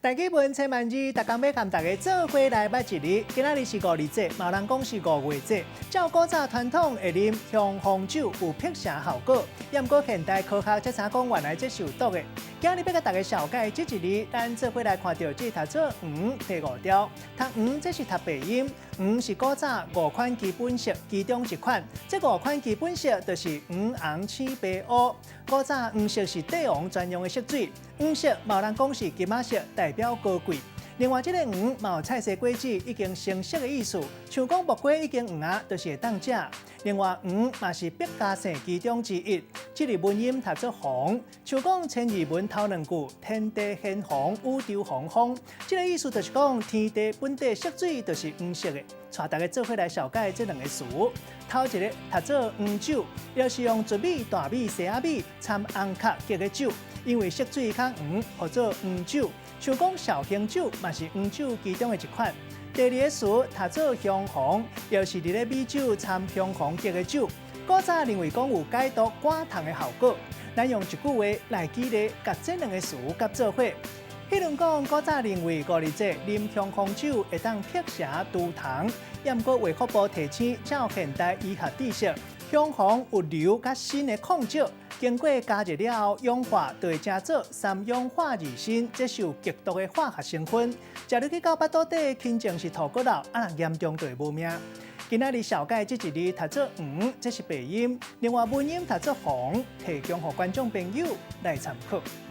大家文千萬字，逐工欲共大家做伙來捌一字。今仔日是五二節，嘛有人講是五月節。照古早傳統會啉雄黃酒，有辟邪效果。也毋過現代科學才知影講原來這是有毒的。今日欲共大家紹介這一字，咱做伙來看著這讀做黃第五調。讀黃這是讀白音，黃是古早五款基本色其中一款。這五款基本色就是黃、紅、青、白、烏。古早黃色是帝王專用的色水，黃色嘛有人講是金仔色，代表高貴。另外，這个黃嘛有菜色果子已經成熟的意思，像講木瓜已經黃啊，就是會當食。另外，黃嘛是百家姓其中之一，這个文音讀做黃，像講千字文頭兩句，天地玄黃，宇宙洪荒，這个意思就是講天地本底色水就是黃色的。帶大家做伙來紹介這兩个詞，頭一个讀做黃酒，就是用糯米、大米、西仔米摻紅殼結的酒，因為色水較黃，號做黃酒。像講紹興酒嘛是黃酒其中的一款。第二个詞讀做雄黃，又是佇咧米酒摻雄黃結的酒。古早認為講有解毒趕蟲的效果。咱用一句話來舉例，共這兩个詞結做伙。彼論講古早認為五二節啉雄黃酒會當辟邪除蟲，也毋過衛福部提醒，照現代醫學知識，雄黃有硫佮鋅的礦石，經過加熱了後氧化，就會成做三氧化二鋅，這是有極毒的化學成分。食入去到腹肚底，輕症是吐骨落，啊若嚴重就會無命。今仔日紹介這一字讀做黃，這是白音；另外文音讀做黃，提供予觀眾朋友來參考。